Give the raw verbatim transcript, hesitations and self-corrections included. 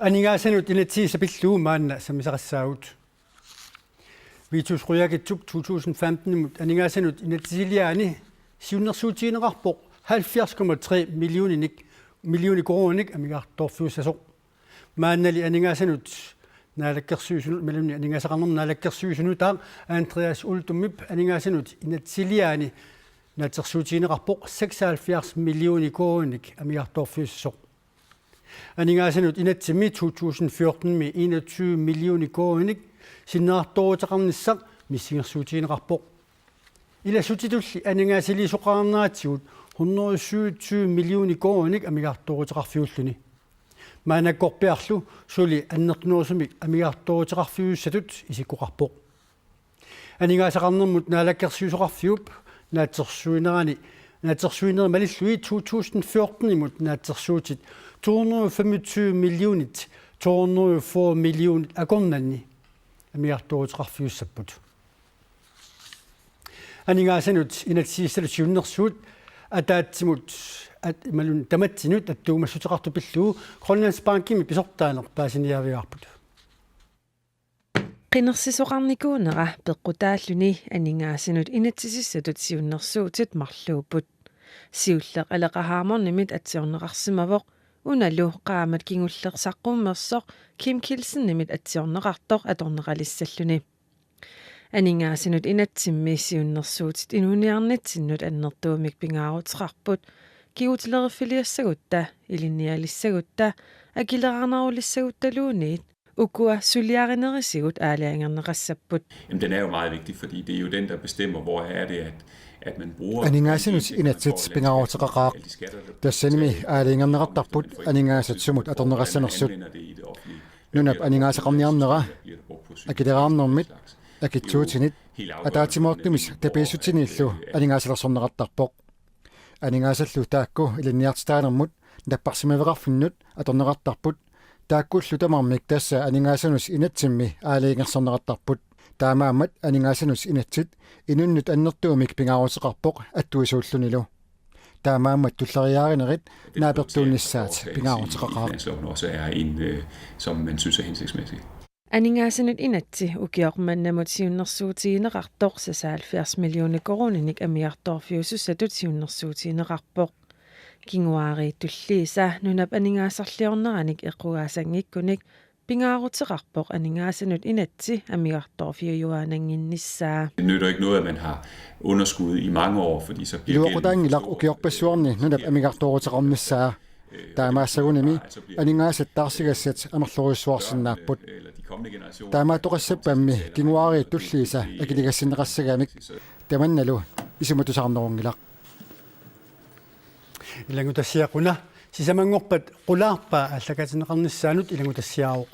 Aningaasanut inatsisissaq pillugu maanna sammisaqassaagut. Vittus Qujaukitsup to tusind femten-imut aningaasanut inatsisiliaani siunnersuutigineqarpoq halvfjerds komma tre millioninik, millioner koruuninik amigartoorfiussasoq. Maannali aningaasanut naalakkersuisunut, imaluunniit aningaasaqarnermut naalakkersuisunutaaq Andreas Uldumip aningaasanut inatsisiliaani naatsorsuutigineqarpoq seksoghalvfjerds millioner koruuninik amigartoorfiussasoq. Aningaasanut inatsimmi to tusind fjorten-imi enogtyve millioner koruuninik sinnerartooruteqarnissaq missingersuutigineqarpoq. Ilassutitulli aningaasaliisoqarneratigut hundrede syvogtyve millioner koruuninik amigartooruteqarfiulluni. Maannakkorpiarlu suli annertunerusumik amigartooruteqarfiussatut isikkoqarpoq. Aningaasaqarnermut naalakkersuisoqarfiup naatsorsuinerani, naatsorsuinerit malillugit to tusind fjorten-imut naatsorsuutit to hundrede femogtyve millionit, to hundrede fyrre millionit akornanni amigartooruteqarfiussapput. Aningaasanut inatsisissallu siunnersuut ataatsimut at-, imaluunniit tamatsinut attuumassuteqartut pillugu Grønlandsbankimi pisortaaneq paasiniaavigaarput. Qinersisoqarnikuunera peqqutaalluni aningaasanut inatsisissatut siunnersuutit marluupput. Siulleq Aleqa Hammondimit atsiorneqarsimavoq, unalu qaammat kingulleq saqqummersoq Kim Kielsenimit atsiorneqartoq atorneqalissalluni. Aningaasanut inatsimmi siunnersuutit inuuniarnitsinnut annertuumik pingaaruteqarput, kigutileriffiliassagutta, ilinnialissagutta, akileraarnerulissaguttaluunniit, ukua suliarinerisigut aalajangerneqassapput. Jamen, den er jo meget vigtig, fordi det er jo den, der bestemmer, hvor er det, at, at man bruger Aningaasanut inatsit pingaaruteqaqaaq. Tassanimi aalajangerneqartarput aningaasat sumut atorneqassanersut. Nunap aningaasaqarniarnera, akileraarnermit, akitsuutinit, ataatsimoortumit tapiissutsinillu aningaasalersorneqartarpoq. Aningaasallu taakku ilinniartitaanermut napparsimmaveqarfinnut atorneqartarput, taakkullu tamarmik tassa aningaasanut inatsimmi aalajangersorneqartarput. Taamaammat aningaasanut inatsit inunnut annertuumik pingaaruteqarpoq attuisuullunilu. Taamaammat tulleriiaarinerit naapertuunnissaat pingaaruteqaqaaq. Finansloven også er en, øh, som man synes er hensigtsmæssig. Aningaasanut inatsit ukioq mannamut siunnersuutigineqartoq seksoghalvfjerds millioner koruuninik amigartoorfiusussatut siunnersuutigineqarpoq. Kinguaariit tulliisa nunap aningaasarliorneranik eqqugaassanngikkunik pingaaruteqarpoq aningaasanut inatsit amigartoorfiujuaannannginnissaa. Det nytter ikke noget, at man har underskud i mange år, fordi så bliver gælden for stor. Iluaqutaanngilaq ukiorpassuarni nunap amigartooruteqarnissaa. Taamaassagunimi aningaasat taarsigassat amerlorujussuarsinnaapput. Taamaattoqassappammi kinguaariit tulliisa akiligassinneqassagamik tamannalu isumatusaarnerunngilaq. Ilanngutassiaq una sisamanngorpat qulaarpaa aallakaatinneqarnissaanut ilanngutassiaavoq.